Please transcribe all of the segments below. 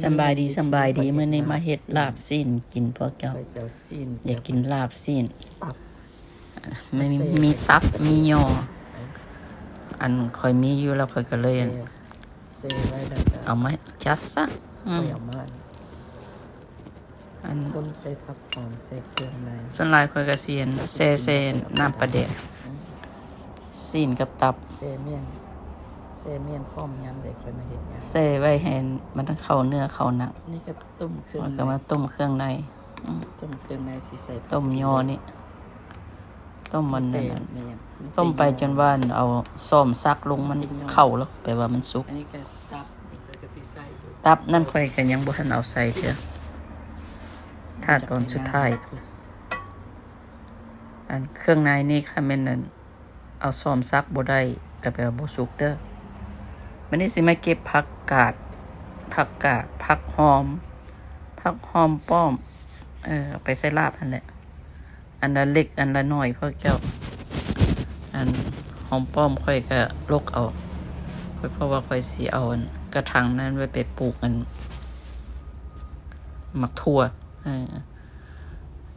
ສຳບາຍດີ ສຳບາຍດີ ມື້ນີ້ມາເຮັດລາບຊີ້ນກິນພວກເຈົ້າ. ຂ້ອຍຊິເອົາຊີ້ນ ຢາກກິນລາບຊີ້ນ ຕັບ ມີ ມີຕັບ ມີຍໍ່ ອັນຂ້ອຍມີຢູ່ແລ້ວ ຂ້ອຍກໍເລີຍ ແຊ່ ແຊ່ໄວ້ແລ້ວກໍເອົາມາຈັດຊະ. ອືມ ຂ້ອຍເອົາມາ ອັນ ຄົນໃສ່ຜັກຫອມ ໃສ່ເຄື່ອງໃນ ສ່ວນຫຼາຍຂ້ອຍກໍຊິແຊ່ ແຊ່ນ້ຳປາແດກ ອືມ ຊີ້ນກັບຕັບ ແຊ່ມ້ຽນ ແຊ່ມ້ຽນພ້ອມ ຍາມໃດຂ້ອຍມາເຮັດຫຍັງ ແຊ່ໄວ້ໃຫ້ມັນເຂົ້າເນື້ອເຂົ້າໜັງ. ນີ້ກໍຕົ້ມເຄື່ອງ ແລ້ວກໍມາຕົ້ມເຄື່ອງໃນ ອືມ ຕົ້ມເຄື່ອງໃນ ຊິໃສ່ຜັກ ຕົ້ມຍໍ່ນີ້ ຕົ້ມມັນນັ້ນ ແມ່ນຫຍັງ ຕົ້ມໄປຈົນວ່າເອົາຊ້ອນສັກລົງມັນເຂົ້າແລ້ວ ແປວ່າມັນສຸກ. ອັນນີ້ກໍຕັບ ນີ້ຂ້ອຍກໍຊິໃສ່ຢູ່ ຕັບນັ້ນຂ້ອຍກໍຍັງບໍ່ທັນເອົາໃສ່ເທື່ອ ຖ້າຕອນສຸດທ້າຍ. ອັນເຄື່ອງໃນນີ້ ຄັນແມ່ນອັນ ເອົາຊ້ອນສັກບໍ່ໄດ້ ກໍແປວ່າບໍ່ສຸກເດີ້. ບັດນີ້ຊິມາເກັບຜັກກາດ ຜັກກາດ ຜັກຫອມ ຜັກຫອມປ້ອມ ເອີ ເອົາໄປໃສ່ລາບຫັ້ນແຫຼະ ອັນລະເລັກອັນລະໜ້ອຍພວກເຈົ້າ. ອັນຫອມປ້ອມຂ້ອຍກໍຫຼົກເອົາ ຂ້ອຍ ເພາະວ່າຂ້ອຍຊິເອົາອັນກະຖາງນັ້ນໄວ້ໄປປູກອັນໝາກຖົ່ວ ເອີ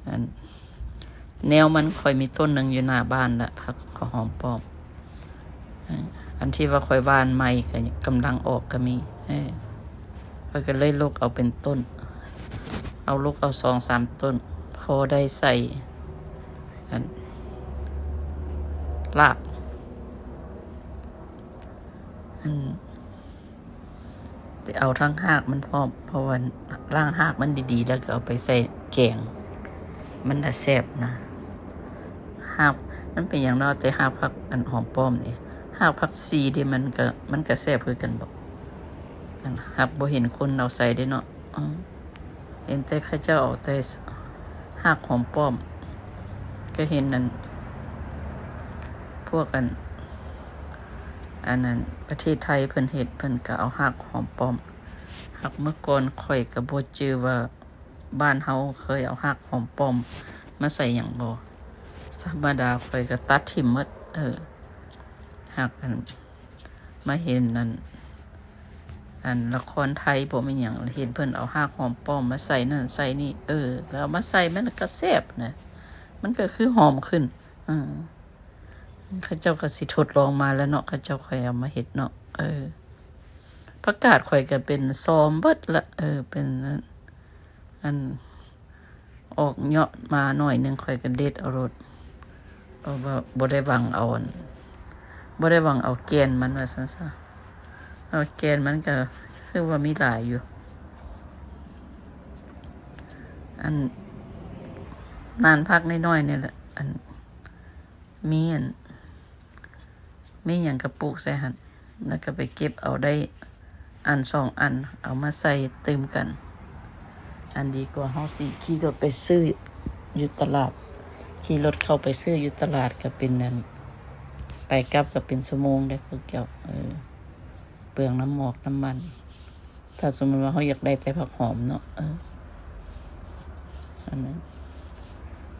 ອັນ ແນວມັນຂ້ອຍມີຕົ້ນໜຶ່ງຢູ່ໜ້າບ້ານລະ ຜັກຫອມປ້ອມ ເອີ ອັນທີ່ວ່າຂ້ອຍຫວ່ານໃໝ່ກໍກຳລັງອອກກໍມີ ເອີ ຂ້ອຍກໍເລີຍຫຼົກເອົາເປັນຕົ້ນ ເອົາ ຫຼົກເອົາສອງສາມຕົ້ນ ພໍໄດ້ໃສ່ອັນລາບ ອັນ ແຕ່ເອົາທັງຮາກມັນພ້ອມ ເພາະວ່າລ້າງຮາກມັນດີໆ ແລ້ວກໍເອົາໄປໃສ່ແກງ ມັນລະແຊບນະ. ຮາກ ມັນເປັນຫຍັງເນາະ ແຕ່ຮາກຜັກອັນຫອມປ້ອມນີ້ ຮາກຜັກຊີເດ ມັນກໍ ມັນກໍແຊບຄືກັນບໍ? ອັນ ຫາກບໍ່ເຫັນຄົນເອົາໃສ່ເດເນາະ ອືມ. ເຫັນແຕ່ເຂົາເຈົ້າເອົາແຕ່ຮາກຫອມປ້ອມ ກໍເຫັນອັນ ພວກອັນ ອັນນັ້ນ ປະເທດໄທເພິ່ນເຮັດ ເພິ່ນກໍເອົາຮາກຫອມປ້ອມ. ຫາກເມື່ອກ່ອນຂ້ອຍກໍບໍ່ຈື່ວ່າບ້ານເຮົາເຄີຍເອົາຮາກຫອມປ້ອມມາໃສ່ຫຍັງບໍ່. ທຳມະດາຂ້ອຍກໍຕັດຖິ້ມໝົດ ເອີ ຫາກອັນ ມາເຫັນອັນ ອັນລະຄອນໄທບໍ ແມ່ນຫຍັງ ເຫັນເພິ່ນເອົາຮາກຫອມປ້ອມມາໃສ່ນັ້ນໃສ່ນີ້ ເອີ ແລ້ວເອົາມາໃສ່ມັນກໍແຊບນະ ມັນກໍຄືຫອມຂຶ້ນ. ເອີ ເຂົາເຈົ້າກໍຊິທົດລອງມາແລ້ວເນາະ ເຂົາເຈົ້າຄ່ອຍເອົາມາເຮັດເນາະ. ເອີ ຜັກກາດຂ້ອຍກໍເປັນຊອມເບິດລະ ເອີ ເປັນອັນ ອັນ ອອກຍອດມາໜ້ອຍໜຶ່ງ ຂ້ອຍກໍເດັດເອົາໂລດ ເພາະວ່າບໍ່ໄດ້ຫວັງເອົາອັນ ບໍ່ໄດ້ຫວັງເອົາແກ່ນມັນວ່າຊັ້ນຊະ. ເອົາແກ່ນມັນກໍຄືວ່າມີຫຼາຍຢູ່ ອັນ ນານຜັກນ້ອຍໆ ນີ້ແຫຼະ ອັນ ມີອັນ ມີຫຍັງກໍປູກໃສ່ຫັ້ນ ແລ້ວກໍໄປເກັບເອົາໄດ້ອັນສອງອັນ ເອົາມາໃສ່ຕື່ມກັນ. ອັນດີກວ່າເຮົາຊິຂີ່ລົດໄປຊື້ຢູ່ຕະຫຼາດ ຂີ່ລົດເຂົ້າໄປຊື້ຢູ່ຕະຫຼາດກໍເປັນອັນ ໄປກັບກໍເປັນຊົ່ວໂມງເດ້ພວກເຈົ້າ ເອີ ເປືອງນ້ຳໝອກນ້ຳມັນ. ຖ້າສົມມຸດວ່າເຮົາຢາກໄດ້ແຕ່ຜັກຫອມເນາະ ເອີ ອັນນັ້ນ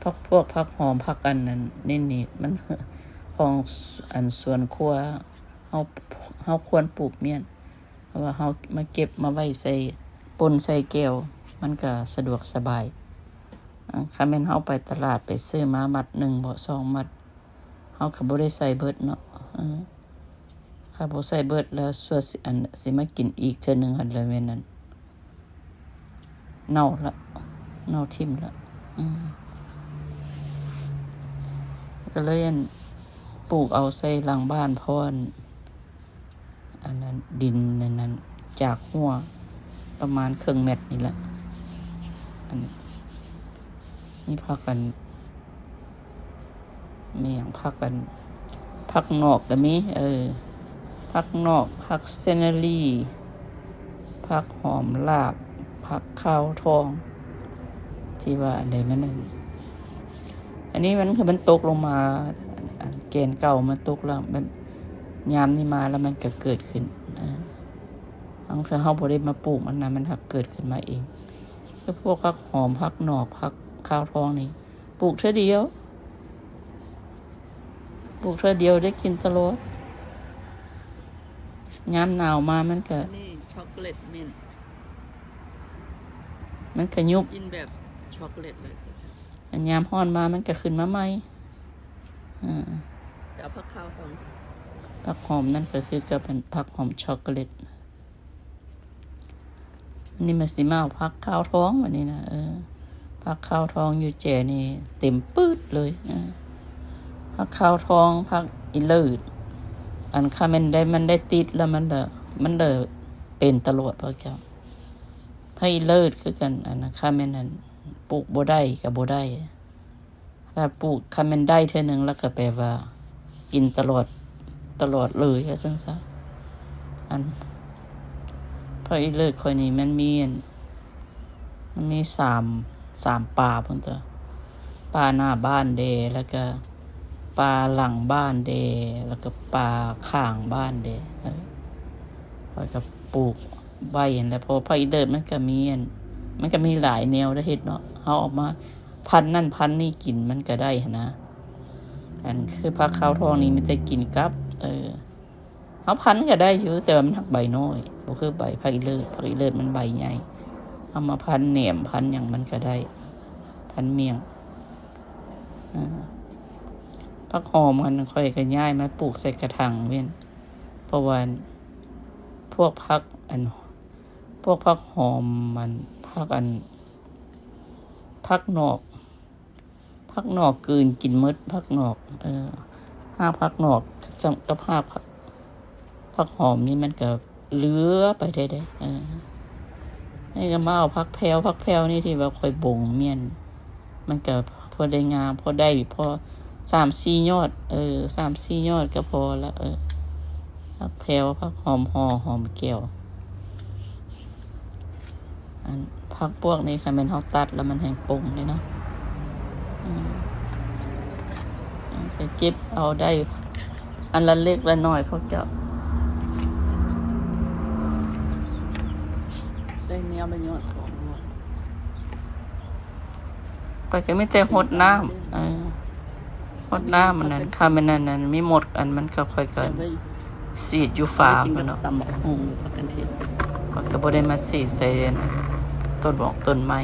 ຜັກ ພວກຜັກຫອມ ຜັກອັນນັ້ນນີ້ ນີ້ມັນຂອງ ອັນສວນຄົວ ເຮົາ ເຮົາຄວນປູກມ້ຽນ ເພາະວ່າເຮົາມາເກັບມາໄວ້ໃສ່ປົ່ນໃສ່ແຈ່ວ ມັນກະສະດວກສະບາຍ. ຄັນແມ່ນເຮົາໄປຕະຫຼາດ ໄປຊື້ມາມັດໜຶ່ງບໍ ສອງມັດ ເຮົາກໍບໍ່ໄດ້ໃສ່ເບິດເນາະ ເອີ ຄັນບໍ່ໃສ່ເບິດແລ້ວ ສ່ວນຊິ ອັນ ຊິມາກິນອີກເທື່ອໜຶ່ງຫັ້ນລະແມ່ນອັນ ເນົ່າລະ ເນົ່າຖິ້ມລະ ອືມ ກໍເລີຍອັນ ປູກເອົາໃສ່ຫຼັງບ້ານ ເພາະວ່າ ອັນ ອັນນັ້ນ ດິນອັນນັ້ນຈາກຮົ້ວປະມານເຄິ່ງແມັດນີ້ແຫຼະ. ອັນ ມີຜັກອັນ ມີຫຍັງ ຜັກອັນ ຜັກໜອກກໍມີ ເອີ ຜັກໜອກ ຜັກເຊເນີຣີ ຜັກຫອມລາບ ຜັກຂາວທອງ ທີ່ວ່າອັນໃດມັນ ອັນ ອັນນີ້ມັນ ຄືມັນຕົກລົງມາ ອັນ ອັນແກ່ນເກົ່າມັນຕົກແລ້ວ ມັນ ຍາມນີ້ມາແລ້ວມັນກໍເກີດຂຶ້ນ ອາ ບາງເທື່ອເຮົາບໍ່ໄດ້ມາປູກມັນນະ ມັນຫາກເກີດຂຶ້ນມາເອງ. ຄືພວກຜັກຫອມ ຜັກໜອກ ຜັກຂາວທອງນີ້ ປູກເທື່ອດຽວ ປູກເທື່ອດຽວໄດ້ກິນຕະຫຼອດ ຍາມໜາວມາມັນກະ ອັນນີ້ຊັອກໂກແລັດມິນ ມັນກະຍຸບ ກິນແບບຊັອກໂກແລັດເລີຍ. ອັນຍາມຮ້ອນມາມັນກະຂຶ້ນມາໃໝ່. ອາ ແຕ່ເອົາຜັກຄາວຫອມ ຜັກຫອມນັ້ນກະຄືກັບອັນຜັກຫອມຊັອກໂກແລັດ. ອັນນີ້ມັນຊິມາເອົາຜັກຄາວທອງ ບາດນີ້ນະ. ເອີ ຜັກຄາວທອງຢູ່ແຈນີ້ເຕັມປຶດເລີຍ. ເອີ ຜັກຄາວທອງ ຜັກອີເລີດ ອັນ ຄັນແມ່ນໄດ້ ມັນໄດ້ຕິດແລ້ວ ມັນລະ ມັນລະເປັນຕະຫຼອດພວກເຈົ້າ. ຜັກອີເລີດຄືກັນ ອັນ ຄັນແມ່ນ ອັນ ປູກບໍ່ໄດ້ກະບໍ່ໄດ້. ຖ້າປູກ ຄັນແມ່ນໄດ້ເທື່ອໜຶ່ງແລ້ວກະແປວ່າກິນຕະຫຼອດ ຕະຫຼອດເລີຍ ວ່າຊັ້ນຊະ. ອັນ ຜັກອີເລີດຂ້ອຍນີ້ມັນມີ ອັນ ມັນມີສາມ ສາມປ່າພຸ້ນຕົວະ ປ່າໜ້າບ້ານແດ່ ແລ້ວກະປ່າຫຼັງບ້ານແດ່ ແລ້ວກະປ່າຂ້າງບ້ານແດ່. ເອີ ຂ້ອຍກະປູກໄວ້ຫັ້ນແຫຼະ ເພາະວ່າຜັກອີເລີດມັນກະມີ ອັນ ມັນກະມີຫຼາຍແນວໄດ້ເຮັດເນາະ ເຮົາເອົາມາ ພັນນັ້ນພັນນີ້ກິນມັນກະໄດ້ຫັ້ນນະ. ອັນຄືຜັກຄາວທອງນີ້ມີແຕ່ກິນກັບ ເອີ ເຮົາພັນກະໄດ້ຢູ່ ແຕ່ວ່າມັນຫັກໃບນ້ອຍ ບໍ່ຄືໃບຜັກອີເລີດ. ຜັກອີເລີດມັນໃບໃຫຍ່ ເຮົາມາພັນແໜມ ພັນຫຍັງມັນກະໄດ້ ພັນໝ້ຽງ. ອາ ຜັກຫອມຫັ້ນ ຂ້ອຍກະຍ້າຍມາປູກໃສ່ກະຖາງເວັນ ເພາະວ່າພວກຜັກ ອັນ ພວກຜັກຫອມ ອັນ ຜັກ ອັນ ຜັກນອກ ຜັກນອກກືນກິນໝົດ ຜັກນອກ. ເອີ ຮາກຜັກນອກກັບຮາກ ຜັກຫອມນີ້ມັນກະເຫຼືອໄປໄດ້ເດ້. ເອີ ນີ້ກະມາເອົາຜັກແພວ ຜັກແພວນີ້ທີ່ວ່າຂ້ອຍບົງມ້ຽນ ມັນກະພໍໄດ້ງາມ ພໍໄດ້ ພໍສາມສີ່ຍອດ ເອີ ສາມສີ່ຍອດກະພໍລະ. ເອີ ຜັກແພວ ຜັກຫອມຫໍ່ ຫອມແກ້ວ ອັນ ຜັກພວກນີ້ຄັນແມ່ນເຮົາຕັດແລ້ວມັນແຮ່ງປົ່ງເດ້ເນາະ. ອືມ ໄປເກັບເອົາໄດ້ອັນລະເລັກລະນ້ອຍພວກເຈົ້າ ໄດ້ແນວລະຍອດສອງຍອດ. ຂ້ອຍກະມີແຕ່ຫົດນ້ຳ ເອີ ຫົດນ້ຳອັນນັ້ນ ຄັນແມ່ນອັນນັ້ນມີມົດ ອັນ ມັນກະ ຂ້ອຍກະສີດຢູ່ຝາພຸ້ນເນາະ. ຂ້ອຍກະບໍ່ໄດ້ມາສີດໃສ່ ອັນ ຕົ້ນໝອກຕົ້ນໄມ້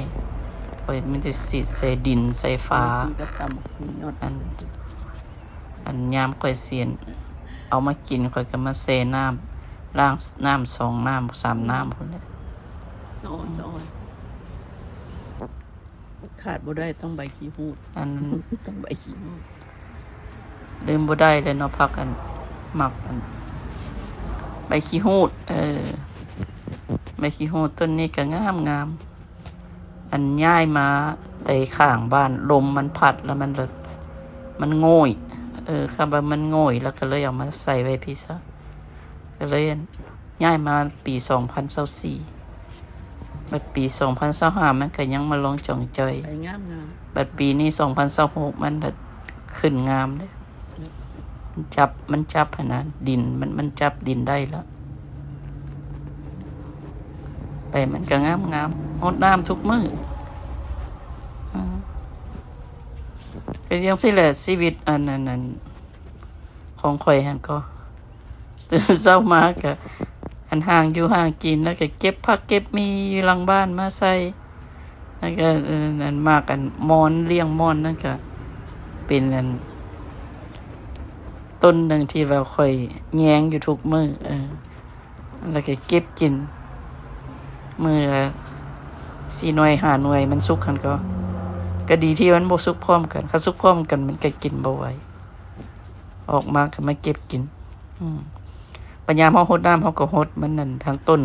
ຂ້ອຍມີແຕ່ສີດໃສ່ດິນໃສ່ຝາ. ອັນ ອັນຍາມຂ້ອຍຊິ ອັນ ເອົາມາກິນ ຂ້ອຍກະມາແຊ່ນ້ຳ ລ້າງນ້ຳສອງນ້ຳສາມນ້ຳພຸ້ນແຫຼະ. ສະອອນ ສະອອນ ຂາດບໍ່ໄດ້ຕ້ອງໃບຂີ້ຫູດ ອັນ ຕ້ອງໃບຂີ້ຫູດ ລືມບໍ່ໄດ້ເລີຍເນາະ ຜັກ ອັນ ໝາກ ອັນ ໃບຂີ້ຫູດ. ເອີ ໃບຂີ້ຫູດຕົ້ນນີ້ກະງາມໆ ອັນ ຍ້າຍມາແຕ່ຂ້າງບ້ານ ລົມມັນພັດແລ້ວມັນລະ ມັນໂງ່ຍ. ເອີ ຄຳວ່າມັນໂງ່ຍ ແລ້ວກະເລີຍເອົາມາໃສ່ໄວ້ພີ້ຊະ ກະເລີຍ ອັນ ຍ້າຍມາປີສອງພັນຊາວສີ່ ບັດປີສອງພັນຊາວຫ້າມັນກະຍັງມາລອງຈ່ອງຈ່ອຍ ໃບງາມໆ ບັດປີນີ້ສອງພັນຊາວຫົກມັນລະຂຶ້ນງາມເດ້. ມັນຈັບ ມັນຈັບຫັ້ນນະ ດິນ ມັນ ມັນຈັບດິນໄດ້ລະ ໃບມັນກະງາມໆ ຫົດນ້ຳທຸກມື້. ອາ ກະຈັ່ງຊີ້ແຫຼະ ຊີວິດ ອັນ ອັນ ອັນ ຂອງຂ້ອຍຫັ້ນກໍ ຕື່ນເຊົ້າມາກະ ອັນ ຫາຢູ່ຫາກິນ ແລ້ວກະເກັບຜັກເກັບໝີ່ຢູ່ຫຼັງບ້ານມາໃສ່ ແລ້ວກະ ອັນ ອັນ ໝາກ ອັນ ມອນ ລ້ຽງມອນນັ້ນກະເປັນ ອັນ ຕົ້ນໜຶ່ງທີ່ວ່າຂ້ອຍແຍງຢູ່ທຸກມື້. ເອີ ແລ້ວກະເກັບກິນ ມື້ລະສີ່ໜ່ວຍຫ້າໜ່ວຍ ມັນສຸກຫັ້ນກໍ ກະດີທີ່ມັນບໍ່ສຸກພ້ອມກັນ ຄັນສຸກພ້ອມກັນມັນກະກິນບໍ່ໄຫວ. ອອກມາກະມາເກັບກິນ. ອືມ ບັດຍາມເຮົາຫົດນ້ຳ ເຮົາກະຫົດມັນນັ້ນ ທັງຕົ້ນ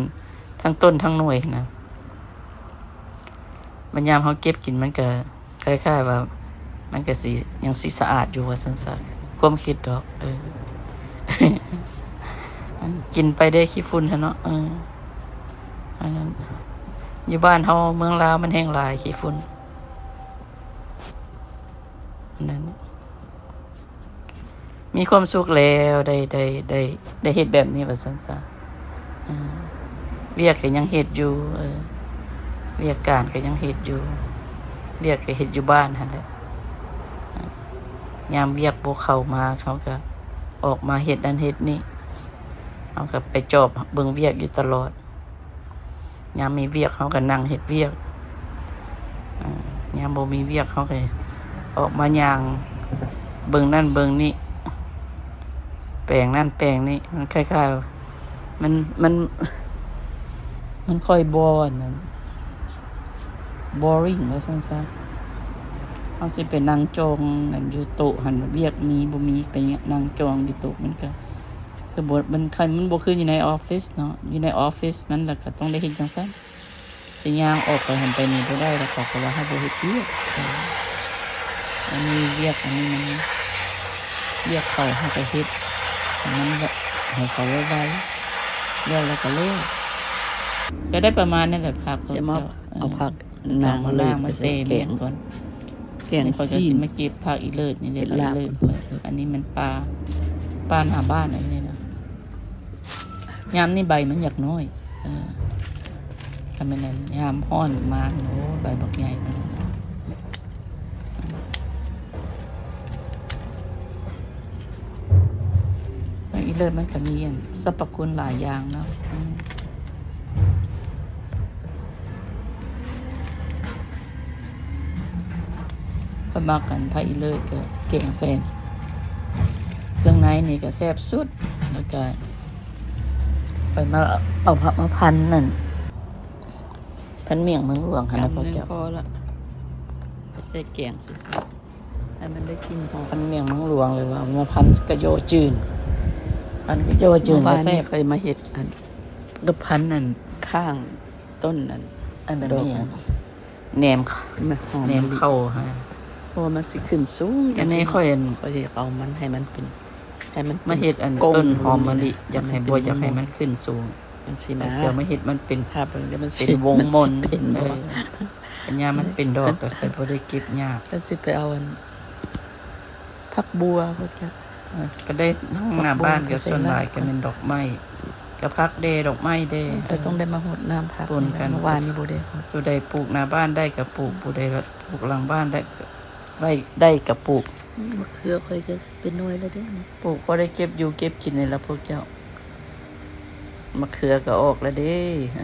ທັງຕົ້ນທັງໜ່ວຍຫັ້ນນະ. ບັດຍາມເຮົາເກັບກິນມັນກະຄ້າຍໆວ່າ ມັນກະຊິ ຍັງຊິສະອາດຢູ່ວ່າຊັ້ນຊະ ຄວາມຄິດດອກ. ເອີ ກິນໄປເດ້ຂີ້ຝຸ່ນຫັ້ນເນາະ. ເອີ ອັນນັ້ນ ຢູ່ບ້ານເຮົາເມືອງລາວມັນແຮ່ງຫຼາຍຂີ້ຝຸ່ນ ອັນນັ້ນ. ມີຄວາມສຸກແລ້ວ ໄດ້ ໄດ້ ໄດ້ ໄດ້ເຮັດແບບນີ້ວ່າຊັ້ນຊະ. ເອີ ວຽກກະຍັງເຮັດຢູ່ ເອີ ວຽກການກະຍັງເຮັດຢູ່ ວຽກກະເຮັດຢູ່ບ້ານຫັ້ນແຫຼະ. ຍາມວຽກບໍ່ເຂົ້າມາ ເຮົາກະອອກມາເຮັດນັ້ນເຮັດນີ້ ເຮົາກະໄປຈອບເບິ່ງວຽກຢູ່ຕະຫຼອດ. ຍາມມີວຽກເຮົາກະນັ່ງເຮັດວຽກ ຍາມບໍ່ມີວຽກ ເຮົາກໍອອກມາຍ່າງເບິ່ງນັ້ນເບິ່ງນີ້ ແປງນັ້ນແປງນີ້ ມັນຄ້າຍໆ ມັນ ມັນ ມັນຄ່ອຍບໍ່ອັນນັ້ນ boring ວ່າຊັ້ນຊະ. ເຮົາຊິໄປນັ່ງຈ່ອງອັນຢູ່ໂຕະຫັ້ນ ວຽກມີບໍ່ມີ ໄປນັ່ງຈ່ອງຢູ່ໂຕະ ມັນກໍຄືບໍ່ ມັນ ມັນບໍ່ຄືຢູ່ໃນອອຟຟິດເນາະ. ຢູ່ໃນອອຟຟິດມັນລະກໍຕ້ອງໄດ້ເຮັດຈັ່ງຊັ້ນ ຊິຍ່າງອອກໄປຫັ້ນໄປນີ້ບໍ່ໄດ້ ແລ້ວເຂົາກໍວ່າເຮົາບໍ່ເຮັດວຽກ. ເອີ ອັນນີ້ວຽກ ອັນນີ້ມັນວຽກເຂົາ ເຮົາກໍເຮັດໃຫ້ມັນ ໃຫ້ເຂົາໄວໆ ແລ້ວ ແລ້ວກໍແລ້ວ ກໍໄດ້ປະມານນັ້ນແຫຼະ. ຜັກ ຊິມາເອົາ ເອີ ເອົາຜັກນາງເລີດມາແຊ່ແມ່ນກ່ອນ ແກງ ຂ້ອຍກໍຊິມາເກັບຜັກອີເລີດນີ້ແຫຼະ ເຮັດລາບ ອີເລີດ. ເອີ ອັນນີ້ມັນປ່າ ປ່າໜ້າບ້ານອັນນີ້ນະ. ຍາມນີ້ໃບມັນຢາກນ້ອຍ ເອີ ຖ້າແມ່ນຍາມຮ້ອນມາ ໂອ້ ໃບບັກໃຫຍ່. ຜັກອີເລີດມັນກໍມີອັນ ສັບພະຄຸນຫຼາຍຢ່າງເນາະ. ອືມ ຂ້ອຍມັກອັນຜັກອີເລີດ ກໍແກງໃສ່ເຄື່ອງໃນນີ້ກໍແຊບສຸດ. ແລ້ວກໍຂ້ອຍມາເອົາຜັກມາພັນນັ້ນ ພັນໝ້ຽງເມືອງຫຼວງຫັ້ນນະ ກຳໜຶ່ງພໍລະ ພໍ່ເຈົ້າ ພໍລະ ໄປໃສ່ແກງຊື່ໆ ໃຫ້ມັນໄດ້ກິ່ນຫອມ. ພັນໝ້ຽງເມືອງຫຼວງ ຫຼືວ່າມາພັນກະຍໍຈືນ ພັນກະຍໍຈືນ ເມື່ອວານນີ້ຂ້ອຍມາເຮັດອັນ ກັບພັນອັນ ຂ້າງຕົ້ນອັນ ອັນນັ້ນ ດອກ ແໜມ ແໜມເຂົ້າຫັ້ນ ເພາະວ່າມັນຊິຂຶ້ນສູງ. ອັນນີ້ຂ້ອຍອັນ ຂ້ອຍຢາກເອົາມັນໃຫ້ມັນເປັນ ໃຫ້ມັນມາເຮັດອັນຕົ້ນຫອມມະລິ ຢາກໃຫ້ ບໍ່ຢາກໃຫ້ມັນຂຶ້ນສູງຈັ່ງຊີ້ນະ ເອົາມາເຮັດມັນເປັນ ເປັນວົງມົນ. ເອີ ອັນຍາມມັນເປັນດອກກໍຄ່ອຍບໍ່ໄດ້ເກັບຍາກ. ກໍຊິໄປເອົາອັນ ຜັກບົວພຸ້ນກະ ເອີ ກໍໄດ້ທັງໜ້າບ້ານ ກໍສ່ວນຫຼາຍກໍແມ່ນດອກໄມ້ ກໍຜັກແດ່ ດອກໄມ້ແດ່ ເອີ ຕ້ອງໄດ້ມາຫົດນ້ຳຜັກ ປົນກັນ. ມື້ວານນີ້ບໍ່ໄດ້ຫົດ. ຜູ້ໃດປູກໜ້າບ້ານໄດ້ກໍປູກ ຜູ້ໃດປູກຫຼັງບ້ານໄດ້ກໍໄວ້ ໄດ້ກໍປູກ. ອືມ ໝາກເຂືອຂ້ອຍກໍເປັນໜ່ວຍແລ້ວເດ້ນີ້ ປູກພໍໄດ້ເກັບຢູ່ເກັບກິນນີ້ລະພວກເຈົ້າ. ໝາກເຂືອກໍອອກແລ້ວເດ້. ເອີ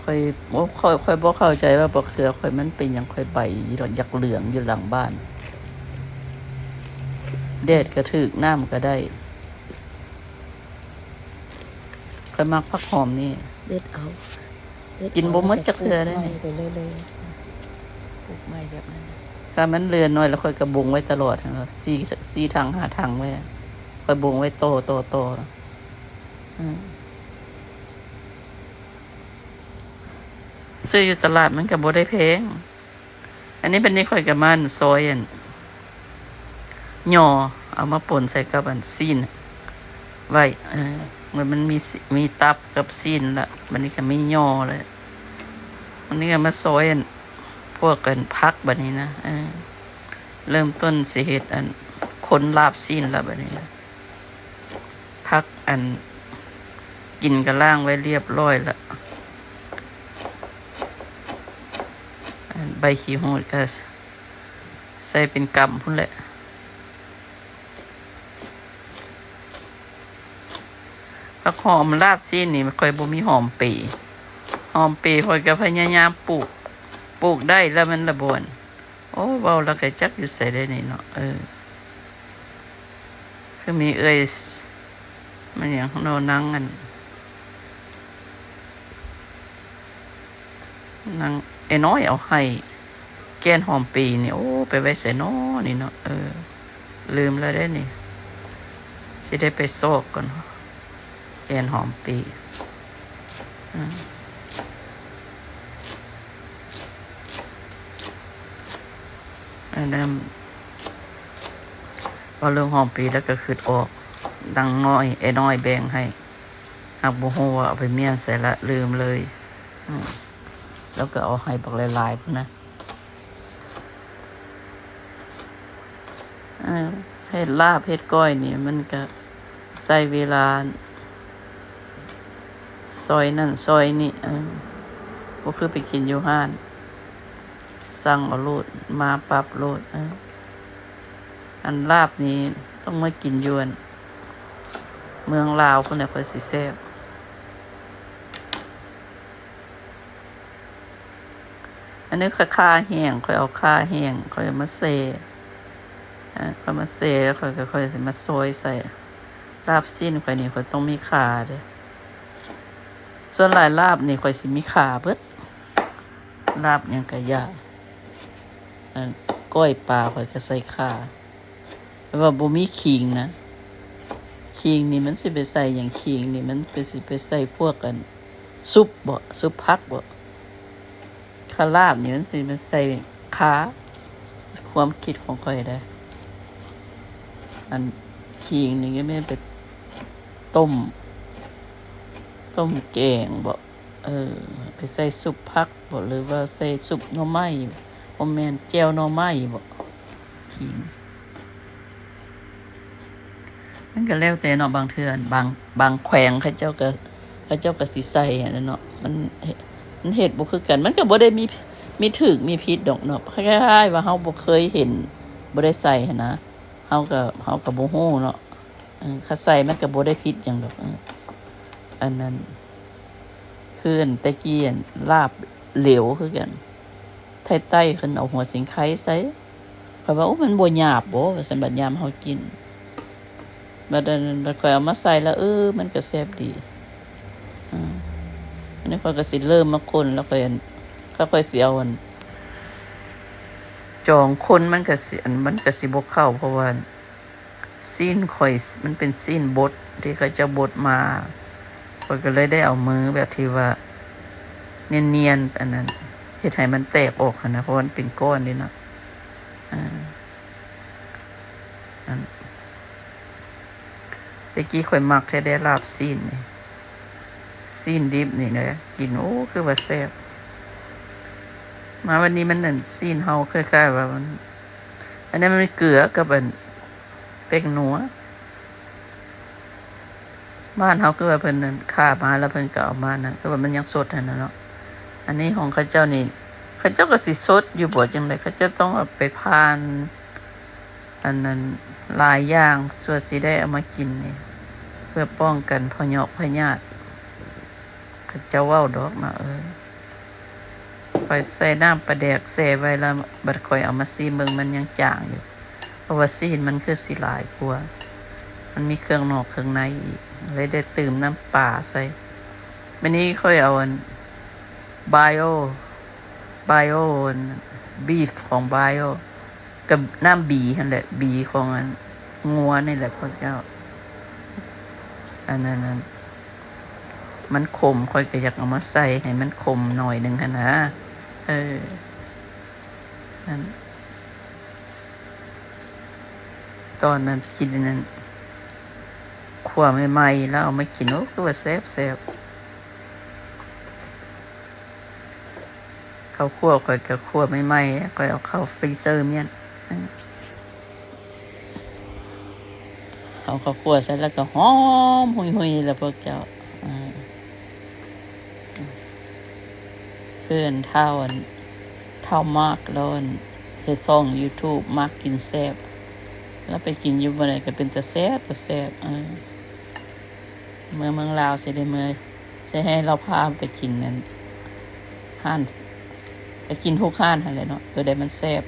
ຂ້ອຍ ໂອ້ ຂ້ອຍ ຂ້ອຍບໍ່ເຂົ້າໃຈວ່າບັກເຂືອຂ້ອຍມັນເປັນຫຍັງ ຂ້ອຍໃບຢາກເຫຼືອງຢູ່ຫຼັງບ້ານ ແດດກໍຖືກ ນ້ຳກໍໄດ້. ຂ້ອຍມັກຜັກຫອມນີ້ ເດັດເອົາ ເດັດເອົາ ກິນບໍ່ໝົດຈັກເທື່ອເດ້ນີ້ ແລ້ວກໍປູກໃໝ່ໄປເລື້ອຍໆ ປູກໃໝ່ແບບນັ້ນ. ຖ້າມັນເຫຼືອໜ້ອຍແລ້ວ ຂ້ອຍກໍບົງໄວ້ຕະຫຼອດຫັ້ນ ສີ່ ສີ່ຖັງ ຫ້າຖັງໄວ້ ຂ້ອຍບົງໄວ້ຕໍ່ໆໆ. ອືມ ຊື້ຢູ່ຕະຫຼາດມັນກໍບໍ່ໄດ້ແພງ. ອັນນີ້ ບັດນີ້ຂ້ອຍກໍມາອັນ ຊອຍອັນ ຍໍເອົາມາປົນໃສ່ກັບອັນຊີ້ນໄວ້ ເອີ ມັນ ມັນມີ ມີຕັບກັບຊີ້ນລະ ບັດນີ້ກໍມີຍໍລະ ບັດນີ້ກໍມາຊອຍອັນ ພວກອັນ ຜັກບັດນີ້ນະ. ເອີ ເລີ່ມຕົ້ນຊິເຮັດອັນ ຄົນລາບຊີ້ນລະບັດນີ້ນະ. ຜັກອັນ ກິນກໍລ້າງໄວ້ລຽບຮ້ອຍລະ ອັນໃບຂີ້ຫູດກໍໃສ່ເປັນກຳພຸ້ນແຫຼະ. ຜັກຫອມລາບຊີ້ນນີ້ ຂ້ອຍບໍ່ມີຫອມເປ ຫອມເປຂ້ອຍກໍພະຍາຍາມປູກ ປູກໄດ້ລະ ມັນລະບໍ່ອັນ ໂອ້ ເວົ້າແລ້ວກໍຈັກຢູ່ໃສໄດ້ນີ້ເນາະ. ເອີ ຄືມີເອື້ອຍ ແມ່ນຫຍັງເນາະ ນາງອັນ ນາງເອື້ອຍນ້ອຍເອົາໃຫ້ ແກ່ນຫອມປີນີ້ ໂອ້ ໄປໄວ້ໃສນໍນີ້ເນາະ. ເອີ ລືມແລ້ວເດ້ນີ້ ຊິໄດ້ໄປຊອກກ່ອນ. ແກ່ນຫອມປີ ອາ ອັນນັ້ນ ເວົ້າເລື່ອງຫອມປີແລ້ວກໍຄິດອອກ ນາງນ້ອຍ ເອື້ອຍນ້ອຍແບ່ງໃຫ້ ຫາກບໍ່ຮູ້ວ່າເອົາໄປມ້ຽນໃສລະ ລືມເລີຍ. ອາ ແລ້ວກໍເອົາໃຫ້ບັກຫຼາຍໆພຸ້ນນະ. ເອີ ເຮັດລາບເຮັດກ້ອຍນີ້ມັນກະໃຊ້ເວລາຊອຍນັ້ນຊອຍນີ້ ເອີ ບໍ່ຄືໄປກິນຢູ່ຮ້ານ ສັ່ງເອົາໂລດ ມາປັບໂລດ. ເອີ ອັນລາບນີ້ຕ້ອງມາກິນຢູ່ອັນເມືອງລາວພຸ້ນແຫຼະ ຄ່ອຍຊິແຊບ. ອັນນີ້ຂ້ອຍ ຂ່າແຫ້ງ ຂ້ອຍເອົາຂ່າແຫ້ງ ຂ້ອຍເອົາມາແຊ່ ອາ ຂ້ອຍມາແຊ່ ແລ້ວຂ້ອຍກໍ ຂ້ອຍຊິມາຊອຍໃສ່. ລາບຊີ້ນຂ້ອຍນີ້ ຂ້ອຍຕ້ອງມີຂ່າເດ້. ສ່ວນຫຼາຍລາບນີ້ຂ້ອຍຊິມີຂ່າເບິດ ລາບຫຍັງກະຢ່າ ອັນ ກ້ອຍປາຂ້ອຍກໍໃສ່ຂ່າ. ແຕ່ວ່າບໍ່ມີຂີງນະ ຂີງນີ້ມັນຊິໄປໃສ່ຫຍັງ? ຂີງນີ້ມັນກໍຊິໄປໃສ່ພວກ ອັນ ຊຸບບໍ? ຊຸບຜັກບໍ? ຂ້າລາບນີ້ມັນຊິໄປໃສ່ຂ່າ ຄວາມຄິດຂອງຂ້ອຍເດ້. ອັນ ຂີງນີ້ກໍແມ່ນໄປຕົ້ມ ຕົ້ມແກງບໍ? ເອີ ໄປໃສ່ຊຸບຜັກບໍ ຫຼືວ່າໃສ່ຊຸບໜໍ່ໄມ້? ບໍ່ແມ່ນ ແຈ່ວໜໍ່ໄມ້ບໍ? ຂີງ ມັນກໍແລ້ວແຕ່ເນາະ ບາງເທື່ອ ບາງ ບາງແຂວງເຂົາເຈົ້າກໍ ເຂົາເຈົ້າກໍຊິໃສ່ຫັ້ນແຫຼະເນາະ. ມັນ ມັນເຮັດບໍ່ຄືກັນ ມັນກໍບໍ່ໄດ້ມີ ມີຖືກມີຜິດດອກເນາະ. ຄ້າຍໆວ່າເຮົາບໍ່ເຄີຍເຫັນ ບໍ່ໄດ້ໃສ່ຫັ້ນນະ ເຮົາກໍ ເຮົາກໍບໍ່ຮູ້ເນາະ. ເອີ ຄັນໃສ່ມັນກໍບໍ່ໄດ້ຜິດຫຍັງດອກ. ເອີ ອັນນັ້ນ ຄືອັນແຕ່ກີ້ ອັນ ລາບເຫຼວຄືກັນ ໄທໃຕ້ເພິ່ນເອົາຫົວສິງໄຄໃສ່ ຂ້ອຍວ່າ ໂອ້ ມັນບໍ່ຫຍາບບໍ ວ່າຊັ້ນ. ບັດຍາມເຮົາກິນ ບັດອັນ ບັດຂ້ອຍເອົາມາໃສ່ແລ້ວ ເອີ ມັນກໍແຊບດີ. ອາ ອັນນີ້ຂ້ອຍກໍຊິເລີ່ມມາຄົນ ແລ້ວຂ້ອຍ ອັນ ຂ້ອຍ ຂ້ອຍຊິເອົາ ອັນ ຈອງຄົນ ມັນກໍຊິ ອັນ ມັນກໍຊິບໍ່ເຂົ້າ ເພາະວ່າ ຊີ້ນຂ້ອຍ ມັນເປັນຊີ້ນບົດທີ່ເຂົາເຈົ້າບົດມາ ຂ້ອຍກໍເລີຍໄດ້ເອົາມືແບບທີ່ວ່ານຽນໆ ອັນນັ້ນ ເຮັດໃຫ້ມັນແຕກອອກຫັ້ນນະ ເພາະວ່າມັນເປັນກ້ອນເດ້ເນາະ. ອາ ອັນ ແຕ່ກີ້ຂ້ອຍມັກແທ້ເດ້ ລາບຊີ້ນນີ້ ຊີ້ນດິບນີ້ນະ ກິນ ໂອ້ ຄືວ່າແຊບ. ມາວັນນີ້ມັນ ອັນ ຊີ້ນເຮົາຄ້າຍໆວ່າມັນ ອັນນັ້ນມັນເກືອກັບ ອັນ ແປ້ງນົວ. ບ້ານເຮົາຄືວ່າເພິ່ນນັ້ນຂ້າມາແລ້ວເພິ່ນກໍເອົາມານັ້ນ ຄືວ່າມັນຍັງສົດຫັ້ນນະເນາະ. ອັນນີ້ຂອງເຂົາເຈົ້ານີ້ ເຂົາເຈົ້າກໍຊິສົດຢູ່ບໍ ຈັ່ງໃດ ເຂົາເຈົ້າຕ້ອງເອົາໄປຜ່ານ ອັນນັ້ນຫຼາຍຢ່າງ ສ່ວນຊິໄດ້ເອົາມາກິນນີ້ ເພື່ອປ້ອງກັນພະເຍາະພະຍາດ. ເຂົາເຈົ້າເວົ້າດອກເນາະ ເອີ ຂ້ອຍໃສ່ນ້ຳປາແດກແຊ່ໄວ້ແລ້ວ ບັດຂ້ອຍເອົາມາຊີມເບິ່ງ ມັນຍັງຈາງຢູ່ ເພາະວ່າຊີ້ນມັນຄືຊິຫຼາຍກວ່າ ມັນມີເຄື່ອງນອກເຄື່ອງໃນອີກ ເລີຍໄດ້ຕື່ມນ້ຳປາໃສ່. ມື້ນີ້ຂ້ອຍເອົາ ອັນ Bio Bio ອັນ Beef ຂອງ Bio ກັບນ້ຳບີຫັ້ນແຫຼະ ບີຂອງ ອັນ ງົວນີ້ແຫຼະພວກເຈົ້າ. ອັນນັ້ນ ອັນ ມັນຂົມ ຂ້ອຍກໍຢາກເອົາມາໃສ່ໃຫ້ມັນຂົມໜ້ອຍໜຶ່ງຫັ້ນນະ. ເອີ ນັ້ນ ຕອນນັ້ນກິນອັນນັ້ນ ຂົ້ວໃໝ່ໆ ແລ້ວເອົາມາກິນ ໂອ້ ຄືວ່າແຊບໆ. ເຂົ້າຂົ້ວຂ້ອຍກໍຂົ້ວໃໝ່ໆ ຂ້ອຍເອົາເຂົ້າຟຣີເຊີມ້ຽນ ເອົາເຂົ້າຂົ້ວໃສ່ແລ້ວກໍຫອມຫຸຍໆ ແລ້ວພວກເຈົ້າ. ເອີ ຄືອັນທ້າວ ອັນທ້າວມາກ ລາວ ອັນເຮັດຊ່ອງ YouTube ມາກກິນແຊບ ລາວໄປກິນຢູ່ບ່ອນໃດກໍເປັນຕາແຊບ ຕາແຊບ. ເອີ ເມືອເມືອງລາວຊິໄດ້ເມືອ ຊິໃຫ້ລາວພາໄປກິນນັ້ນ ຮ້ານ ໄປກິນທຸກຮ້ານຫັ້ນແຫຼະເນາະ ໂຕໃດມັນແຊບ.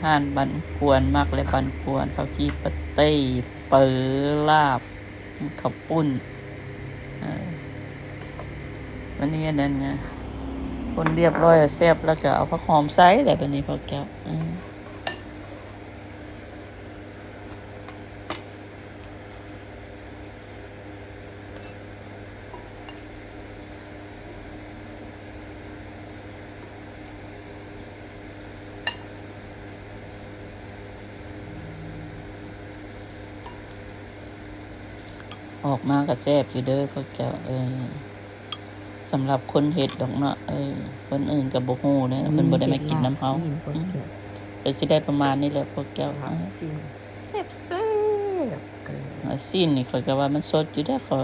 ຮ້ານບັນກວນ ມັກແລະບັນກວນ ເຂົ້າຈີ່ປາເຕ້ ເຝີ ລາບ ເຂົ້າປຸ້ນ. ເອີ ບັດນີ້ອັນນັ້ນ ຄົນລຽບຮ້ອຍແຊບ ແລ້ວກໍເອົາຜັກຫອມໃສ່ແຫຼະ ບັດນີ້ພວກເຈົ້າ. ເອີ ອອກມາກໍແຊບຢູ່ເດີພວກເຈົ້າ ເອີ ສຳລັບຄົນເຮັດດອກເນາະ ເອີ ຄົນອື່ນກໍບໍ່ຮູ້ເດ້ ເພິ່ນບໍ່ໄດ້ມາກິນນຳເຮົາ ເພິ່ນຊິໄດ້ປະມານນີ້ແຫຼະພວກເຈົ້າ. ລາບຊີ້ນແຊບໆ ເອີ ຊີ້ນນີ້ຂ້ອຍກໍວ່າມັນສົດຢູ່ເດ້ ຂ້ອຍ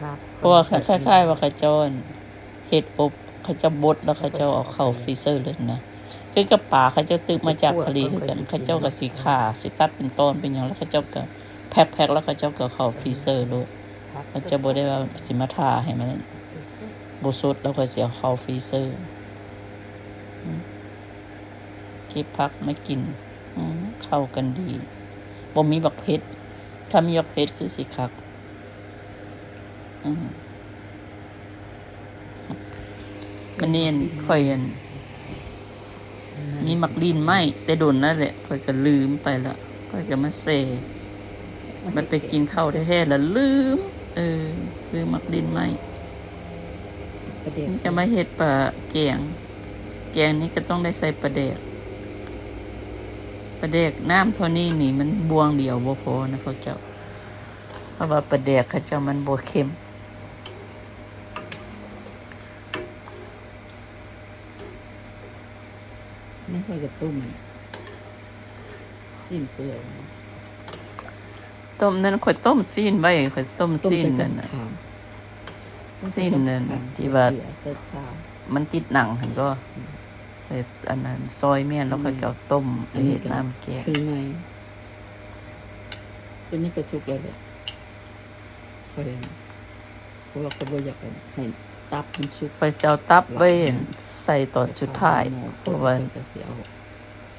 ວ່າ ເພາະວ່າຄ້າຍໆວ່າເຂົາເຈົ້າເຮັດອົບ ເຂົາເຈົ້າບົດແລ້ວເຂົາເຈົ້າເອົາເຂົ້າຟຣີເຊີເລີຍນະ ຄືກັບປາ ເຂົາເຈົ້າຕຶກມາຈາກທະເລຄືກັນ ເຂົາເຈົ້າກໍຊິຂ້າ ຊິຕັດເປັນຕອນເປັນຫຍັງ ແລ້ວເຂົາເຈົ້າກໍແພັກໆ ແລ້ວເຂົາເຈົ້າກໍເຂົ້າຟຣີເຊີໂລດ. ເຂົາເຈົ້າບໍ່ໄດ້ວ່າຊິມາຖ້າໃຫ້ມັນບໍ່ສົດ ແລ້ວຂ້ອຍຊິເອົາເຂົ້າຟຣີເຊີ. ອືມ ເກັບຜັກມາກິນ ອືມ ເຂົ້າກັນດີ. ບໍ່ມີບັກເຜັດ ຖ້າມີບັກເຜັດຄືຊິຄັກ. ອືມ ມື້ນີ້ ຂ້ອຍ ອັນ ມີໝາກລິ້ນໄມ້ແຕ່ດົນແລ້ວແຫຼະ ຂ້ອຍກໍລືມໄປລະ ຂ້ອຍກໍມາແຊ່ ບັດໄປກິນເຂົ້າແທ້ໆລະລືມ. ເອີ ລືມໝາກລິ້ນໄມ້ ປາແດກ ນີ້ຈະມາເຮັດປາແກງ ແກງນີ້ກໍຕ້ອງໄດ້ໃສ່ປາແດກ ປາແດກນ້ຳເທົ່ານີ້ນີ້ ມັນບ່ວງດຽວບໍ່ພໍນະພວກເຈົ້າ ເພາະວ່າປາແດກເຂົາເຈົ້າມັນບໍ່ເຄັມ. ນີ້ຂ້ອຍຈະຕົ້ມຊີ້ນເປື່ອຍ ຕົ້ມນັ້ນ ຂ້ອຍຕົ້ມຊີ້ນໄວ້ ຂ້ອຍຕົ້ມຊີ້ນນັ້ນນະ ຊີ້ນນັ້ນທີ່ວ່າມັນຕິດໜັງຫັ້ນກໍ ອັນນັ້ນຊອຍແມ່ນ ແລ້ວຂ້ອຍກໍເອົາຕົ້ມເຮັດນ້ຳແກງ. ເຄື່ອງໃນ ຕົວນີ້ກໍສຸກແລ້ວແຫຼະ ຂ້ອຍ ເພາະວ່າຂ້ອຍບໍ່ຢາກໃຫ້ຕັບມັນສຸກ ຂ້ອຍຊິເອົາຕັບໄວ້ໃສ່ຕອນສຸດທ້າຍ ເພາະວ່າ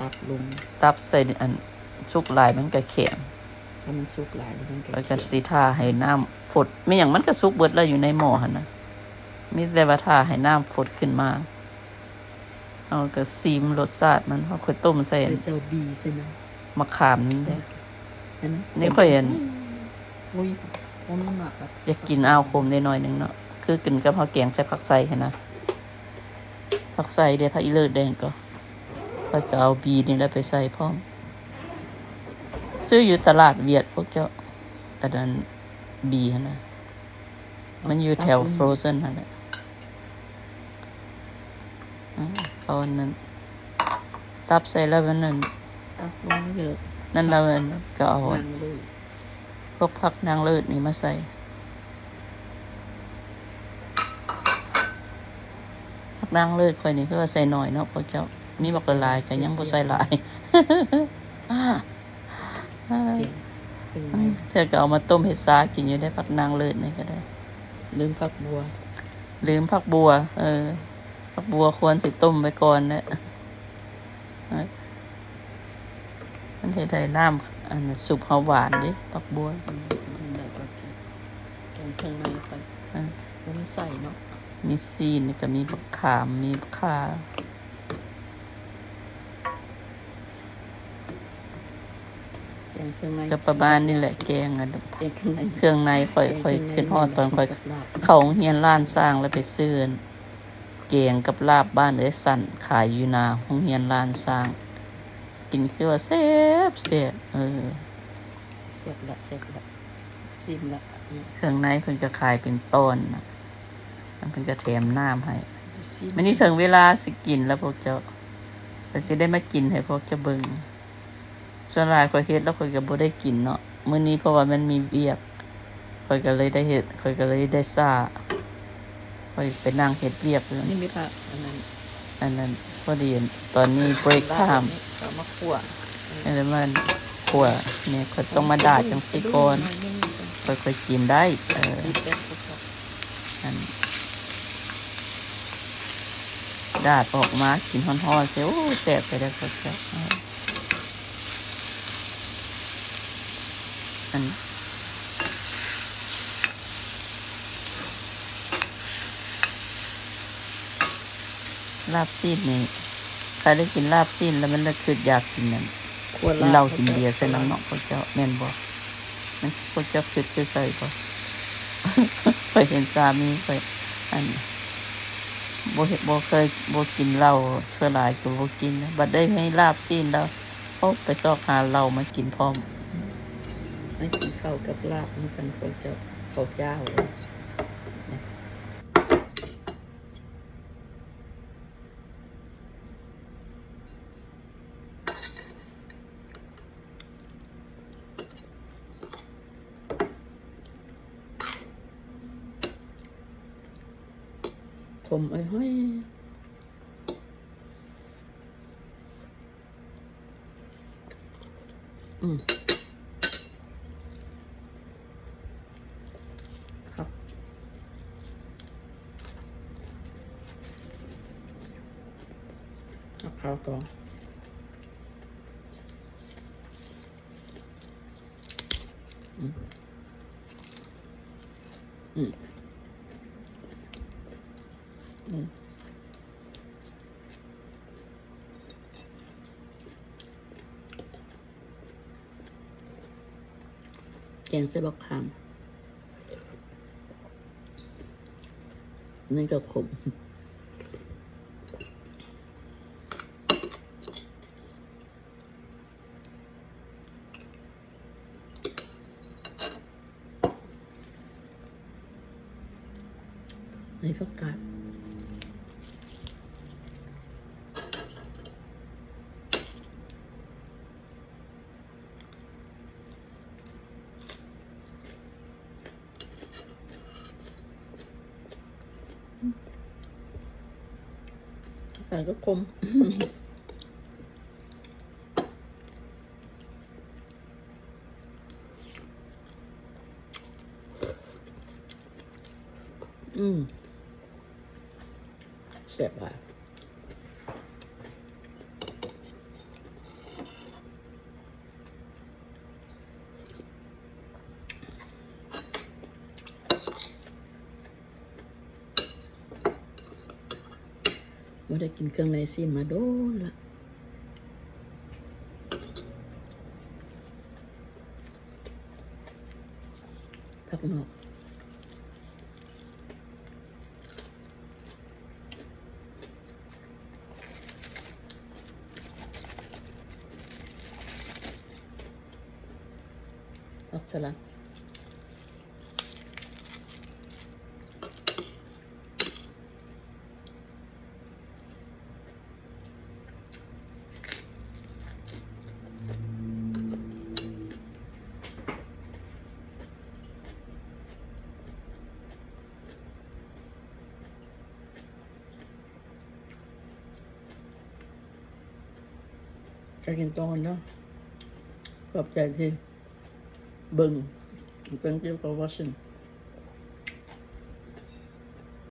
ຕັບລົງ ຕັບໃສ່ອັນສຸກຫຼາຍມັນກະແຂງ ຖ້າມັນສຸກຫຼາຍມັນກະ ຂ້ອຍກະຊິຖ້າໃຫ້ນ້ຳຟົດ ແມ່ນຫຍັງມັນກະສຸກເບິດແລ້ວຢູ່ໃນໝໍ້ຫັ້ນນະ ມີແຕ່ວ່າຖ້າໃຫ້ນ້ຳຟົດຂຶ້ນມາ. ເຮົາກໍຊີມລົດຊາດມັນ ເພາະຂ້ອຍຕົ້ມໃສ່ອັນ ຂ້ອຍຊິເອົາບີໃສ່ນຳ ມະຂາມນີ້ເດ້ ອັນນີ້ຂ້ອຍອັນ ໂອ້ຍ ບໍ່ມີໝາກ ຢາກກິນອາວຂົມໄດ້ໜ້ອຍໜຶ່ງເນາະ ຄືກິນກັບເຮົາແກງໃສ່ຜັກໄຊຫັ້ນນະ ຜັກໄຊເດ້ ຜັກອີເລີດແດງກໍ ຂ້ອຍກໍເອົາບີນີ້ແຫຼະໄປໃສ່ພ້ອມ ຊື້ຢູ່ຕະຫຼາດຫວຽດພວກເຈົ້າ ອັນນັ້ນບີຫັ້ນນະ ມັນຢູ່ແຖວ Frozen ຫັ້ນແຫຼະ. ອືມ ເອົາອັນນັ້ນ ຕັບໃສ່ແລ້ວມັນນັ້ນ ຕັບລົງເລີຍ ນັ້ນແລ້ວມັນກໍເອົາ ນາງເລີດ ພວກຜັກນາງເລີດນີ້ມາໃສ່ ຜັກນາງເລີດຂ້ອຍນີ້ຄືວ່າໃສ່ໜ້ອຍເນາະພວກເຈົ້າ ມີບັກຫຼາຍໆກໍຍັງບໍ່ໃສ່ຫຼາຍ. ເທື່ອກໍເອົາມາຕົ້ມເຮັດຊາກິນຢູ່ໄດ໋ ຜັກນາງເລີດນີ້ກໍໄດ້. ລືມຜັກບົ່ວ ລືມຜັກບົ່ວ ເອີ ຜັກບົ່ວຄວນຊິຕົ້ມໄວ້ກ່ອນແຫຼະ ມັນເຮັດໃຫ້ນ້ຳ ອັນ ຊຸບເຮົາຫວານເດ້ ຜັກບົ່ວ. ແກງເຄື່ອງໃນຂ້ອຍ ເອີ ບໍ່ມີໃສ່ເນາະ ມີຊີ້ນ ແລ້ວກໍມີບັກຂາມ ມີຂ່າ. ແກງເຄື່ອງໃນ ກໍປະມານນີ້ແຫຼະ ແກງອັນ ແກງເຄື່ອງໃນ ເຄື່ອງໃນຂ້ອຍ ຂ້ອຍຄິດຮອດຕອນຂ້ອຍເຂົ້າໂຮງຮຽນລ້ານຊ້າງ ແລ້ວໄປຊື້ອັນ ແກງກັບລາບບ້ານເອື້ອຍສັນ ຂາຍຢູ່ໜ້າໂຮງຮຽນລ້ານຊ້າງ ກິນຄືວ່າແຊບໆ. ເອີ ແຊບລະ ແຊບລະ ຊີມລະ. ເຄື່ອງໃນເພິ່ນກໍຂາຍເປັນຕ່ອນນະ ແລ້ວເພິ່ນກໍແຖມນ້ຳໃຫ້. ມື້ນີ້ເຖິງເວລາຊິກິນແລ້ວພວກເຈົ້າ ຂ້ອຍຊິໄດ້ມາກິນໃຫ້ພວກເຈົ້າເບິ່ງ. ສ່ວນຫຼາຍຂ້ອຍເຮັດແລ້ວຂ້ອຍກໍບໍ່ໄດ້ກິນເນາະ ມື້ນີ້ເພາະວ່າມັນມີວຽກ ຂ້ອຍກໍເລີຍໄດ້ເຮັດ ຂ້ອຍກໍເລີຍໄດ້ຊ້າ ຂ້ອຍໄປນັ່ງເຮັດວຽກຢູ່. ນີ້ມີຜັກອັນນັ້ນ ອັນນັ້ນ ພໍດີຕອນນີ້ break time ກໍເອົາມາຂົ້ວ ເອີ ມັນຂົ້ວນີ້ ຂ້ອຍຕ້ອງມາດາດຈັ່ງຊີ້ກ່ອນ ຂ້ອຍ ຂ້ອຍກິນໄດ້. ເອີ ອັນ ດາດອອກມາກິນຮ້ອນໆ ຊິ ໂອ້ ແຊບໄປເດີ ເຈົ້າ. ອັນ ລາບຊີ້ນນີ້ ໃຜໄດ້ກິນລາບຊີ້ນແລ້ວມັນລະຄຶດຢາກກິນນັ້ນ ກິນເຫຼົ້າກິນເບຍໃສ່ນຳເນາະ ພວກເຈົ້າ ແມ່ນບໍ່? ມັນ ພວກເຈົ້າຄຶດຄືຂ້ອຍບໍ່? ຂ້ອຍເຫັນສາມີຂ້ອຍ ອັນ ບໍ່ເຮັດ ບໍ່ເຄີຍ ບໍ່ກິນເຫຼົ້າ ເທື່ອຫຼາຍກໍບໍ່ກິນ ບັດໄດ້ມີລາບຊີ້ນແລ້ວ ໂອ້ ໄປຊອກຫາເຫຼົ້າມາກິນພ້ອມ. ມາກິນເຂົ້າກັບລາບນຳກັນ ພວກເຈົ້າ ເຂົ້າຈ້າວ. ຂົມອ້ອຍໆ. ອືມ. ເຂົ້າກ່ອນ. ອືມ ອືມ ອືມ. ແກງໃສ່ບັກຂາມ ນີ້ກໍຂົມ. ໃນຜັກກາດ ໃສ່ກໍຂົມ. ອືມ ແຊບຫຼາຍ. ບໍ່ໄດ້ກິນເຄື່ອງໃນຊີ້ນມາດົນລະ. ຜັກໜອກ ຜັກສະຫຼັດ. ຈະກິນຕໍ່ເດີ. ຂອບໃຈທີ່ເບິ່ງ. Thank you for watching.